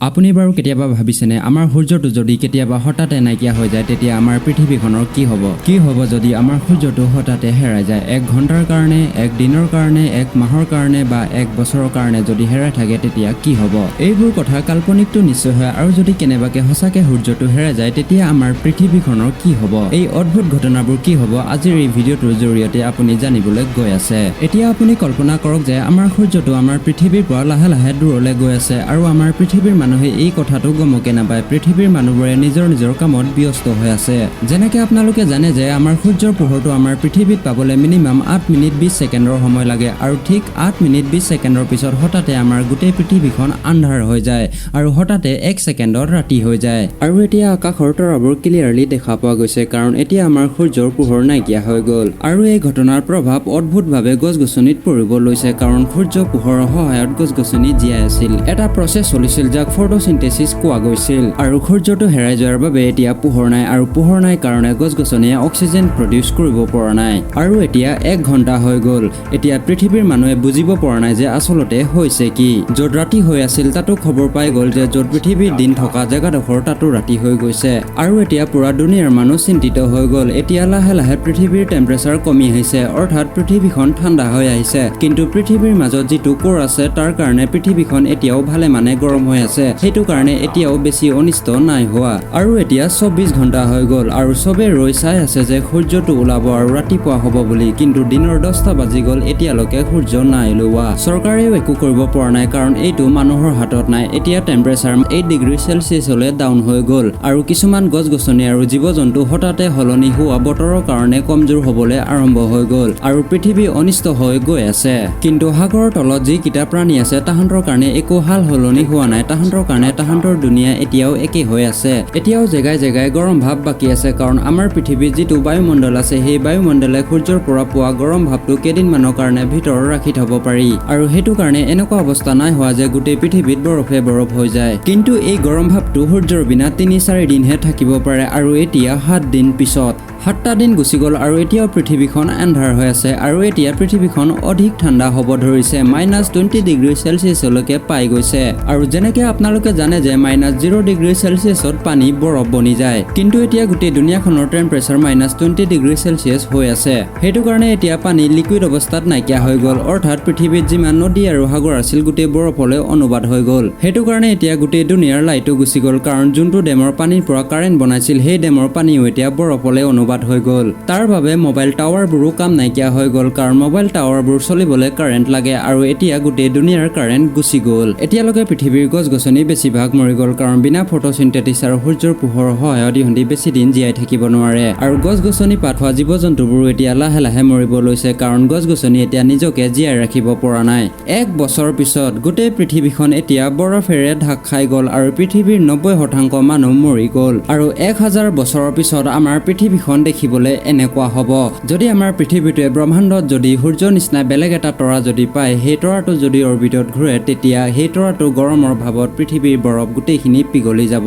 আপুনি বাৰু কেতিয়াবা ভাবিছেনে, আমাৰ সূৰ্যটো যদি কেতিয়াবা হঠাতে নাইকিয়া হৈ যায়, তেতিয়া আমাৰ পৃথিৱীখনৰ কি হ'ব? কি হ'ব যদি আমাৰ সূৰ্যটো হঠাতে হেৰাই যায়? এক ঘণ্টাৰ কাৰণে, এক দিনৰ কাৰণে, এক মাহৰ কাৰণে বা এক বছৰৰ কাৰণে যদি হেৰাই থাকে, তেতিয়া কি হ'ব? এইবোৰ কথা কাল্পনিকটো নিশ্চয় হয়। আৰু যদি কেনেবাকে সঁচাকে সূৰ্যটো হেৰাই যায়, তেতিয়া আমাৰ পৃথিৱীখনৰ কি হ'ব? এই অদ্ভুত ঘটনাবোৰ কি হ'ব, আজিৰ এই ভিডিঅ'টোৰ জৰিয়তে আপুনি জানিবলৈ গৈ আছে। এতিয়া আপুনি কল্পনা কৰক যে আমাৰ সূৰ্যটো আমাৰ পৃথিৱীৰ পৰা লাহে লাহে দূৰলৈ গৈ আছে আৰু আমাৰ পৃথিৱীৰ মানুহে এই কথাটো গমকে নাপায়। পৃথিৱীৰ মানুহবোৰে নিজৰ নিজৰ কামত ব্যস্ত হৈ আছে। যেনেকে আপোনালোকে জানে যে আমাৰ সূৰ্যৰ পোহৰটো আমাৰ পৃথিৱীত পাবলৈ মিনিমাম 8 মিনিট 20 ছেকেণ্ডৰ সময় লাগে আৰু ঠিক 8 মিনিট 20 ছেকেণ্ডৰ পিছত হঠাতে আমাৰ গোটেই পৃথিৱীখন আন্ধাৰ হৈ যায় আৰু হঠাতে এক ছেকেণ্ডত ৰাতি হৈ যায়। আৰু এতিয়া আকাশৰ তৰাবোৰ ক্লিয়াৰলি দেখা পোৱা গৈছে, কাৰণ এতিয়া আমাৰ সূৰ্যৰ পোহৰ নাইকিয়া হৈ গ'ল। আৰু এই ঘটনাৰ প্ৰভাৱ অদ্ভুতভাৱে গছ গছনিত পৰিব লৈছে, কাৰণ সূৰ্য পোহৰৰ সহায়ত গছ গছনি জীয়াই আছিল। এটা প্ৰচেছ চলিছিল, যাক ফটোচিনথেচিছ কোৱা গৈছিল। আৰু সূৰ্যটো হেৰাই যোৱাৰ বাবে এতিয়া পোহৰ নাই আৰু পোহৰ নাই কাৰণে গছ গছনিয়ে অক্সিজেন প্ৰডিউচ কৰিব পৰা নাই। আৰু এতিয়া এক ঘণ্টা হৈ গ'ল। এতিয়া পৃথিৱীৰ মানুহে বুজিব পৰা নাই যে আচলতে হৈছে কি। য'ত ৰাতি হৈ আছিল, তাতো খবৰ পাই গ'ল যে য'ত পৃথিৱীৰ দিন থকা জেগাডোখৰ, তাতো ৰাতি হৈ গৈছে। আৰু এতিয়া পুৰা দুনিয়াৰ মানুহ চিন্তিত হৈ গ'ল। এতিয়া লাহে লাহে পৃথিৱীৰ টেম্পাৰেচাৰ কমি আহিছে, অৰ্থাৎ পৃথিৱীখন ঠাণ্ডা হৈ আহিছে। কিন্তু পৃথিৱীৰ মাজত যিটো ক'ৰ আছে, তাৰ কাৰণে পৃথিৱীখন এতিয়াও ভালে মানে গৰম হৈ আছে। সেইটো কাৰণে এতিয়াও বেছি অনিষ্ট নাই হোৱা। আৰু এতিয়া 24 ঘণ্টা হৈ গ'ল আৰু চবে ৰৈ চাই আছে যে সূৰ্যটো ওলাব আৰু ৰাতিপুৱা হ'ব বুলি। কিন্তু দিনৰ 10টা বাজি গ'ল, এতিয়ালৈকে সূৰ্য নাই ওলোৱা। চৰকাৰেও একো কৰিব পৰা নাই, কাৰণ এইটো মানুহৰ হাতত নাই। এতিয়া টেম্পাৰেচাৰ 8 ডিগ্ৰী চেলচিয়াছলৈ ডাউন হৈ গ'ল আৰু কিছুমান গছ গছনি আৰু জীৱ জন্তু হঠাতে সলনি হোৱা বতৰৰ কাৰণে কমজোৰ হ'বলৈ আৰম্ভ হৈ গ'ল আৰু পৃথিৱী অনিষ্ট হৈ গৈ আছে। কিন্তু সাগৰৰ তলত যিকেইটা প্ৰাণী আছে, তাহাঁতৰ কাৰণে একো সাল সলনি হোৱা নাই। তাহাঁতৰ কাৰণে তাহাঁতৰ দুনিয়া এতিয়াও একে হৈ আছে। এতিয়াও জেগাই জেগাই গৰম ভাৱ বাকী আছে, কাৰণ আমাৰ পৃথিৱীত যিটো বায়ুমণ্ডল আছে, সেই বায়ুমণ্ডলে সূৰ্যৰ পৰা পোৱা গৰম ভাৱটো কেইদিনমানৰ কাৰণে ভিতৰত ৰাখি থব পাৰি আৰু সেইটো কাৰণে এনেকুৱা অৱস্থা নাই হোৱা যে গোটেই পৃথিৱীত বৰফে বৰফ হৈ যায়। কিন্তু এই গৰম ভাৱটো সূৰ্যৰ বিনা 3-4 দিনহে থাকিব পাৰে। আৰু এতিয়া 7 দিন পিছত, 7টা দিন গুচি গ'ল আৰু এতিয়াও পৃথিৱীখন এন্ধাৰ হৈ আছে। আৰু এতিয়া পৃথিৱীখন অধিক ঠাণ্ডা হ'ব ধৰিছে, -20 ডিগ্ৰী চেলচিয়াছলৈকে পাই গৈছে। আৰু যেনেকে আপোনালোকে জানে যে -0 ডিগ্ৰী চেলচিয়াছত পানী বৰফ বনি যায়। কিন্তু এতিয়া গোটেই দুনিয়াখনৰ টেম্পাৰেচাৰ -20 ডিগ্ৰী চেলচিয়াছ হৈ আছে। সেইটো কাৰণে এতিয়া পানী লিকুইড অৱস্থাত নাইকিয়া হৈ গ'ল, অৰ্থাৎ পৃথিৱীত যিমান নদী আৰু সাগৰ আছিল, গোটেই বৰফলৈ অনুবাদ হৈ গ'ল। সেইটো কাৰণে এতিয়া গোটেই দুনিয়াৰ লাইটো গুচি গ'ল, কাৰণ যোনটো ডেমৰ পানীৰ পৰা কাৰেণ্ট বনাইছিল, সেই ডেমৰ পানীও এতিয়া বৰফলৈ অনুবাদ হৈ গ'ল। তাৰ বাবে মোবাইল টাৱাৰবোৰো কাম নাইকিয়া হৈ গ'ল, কাৰণ মোবাইল টাৱাৰবোৰ চলিবলৈ কাৰেণ্ট লাগে আৰু এতিয়া গোটেই দুনিয়াৰ কাৰেণ্ট গুচি গ'ল। এতিয়ালৈকে পৃথিৱীৰ গছ গছনি বেছিভাগ মৰি গ'ল, কাৰণ বিনা ফটোচিনথেটিছ আৰু সূৰ্যৰ পোহৰৰ সহায়ত ইহঁতি বেছি দিন জীয়াই থাকিব নোৱাৰে। আৰু গছ গছনি পাত হোৱা জীৱ জন্তুবোৰো এতিয়া লাহে লাহে মৰিব লৈছে, কাৰণ গছ গছনি এতিয়া নিজকে জীয়াই ৰাখিব পৰা নাই। এক বছৰ পিছত গোটেই পৃথিৱীখন এতিয়া বৰফেৰে ঢাক খাই গ'ল আৰু পৃথিৱীৰ 90% মানুহ মৰি গ'ল। আৰু 1000 বছৰৰ পিছত আমাৰ পৃথিৱীখন দেখিবলৈ এনেকুৱা হ'ব। যদি আমাৰ পৃথিৱীটোৱে ব্ৰহ্মাণ্ডত যদি সূৰ্যৰ নিচিনা বেলেগ এটা তৰা যদি পায়, সেই তৰাটো যদি অৰবিটত ঘূৰে, তেতিয়া সেই তৰাটো গৰমৰ ভাৱত পৃথিৱীৰ বৰফ গোটেইখিনি পিঘলি যাব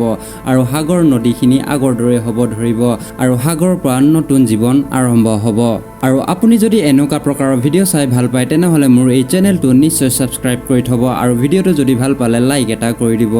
আৰু সাগৰ নদীখিনি আগৰ দৰে হ'ব ধৰিব আৰু সাগৰৰ পৰা নতুন জীৱন আৰম্ভ হ'ব। আৰু আপুনি যদি এনেকুৱা প্ৰকাৰৰ ভিডিঅ' চাই ভাল পায়, তেনেহ'লে মোৰ এই চেনেলটো নিশ্চয় ছাবস্ক্ৰাইব কৰি থ'ব আৰু ভিডিঅ'টো যদি ভাল পালে লাইক এটা কৰি দিব।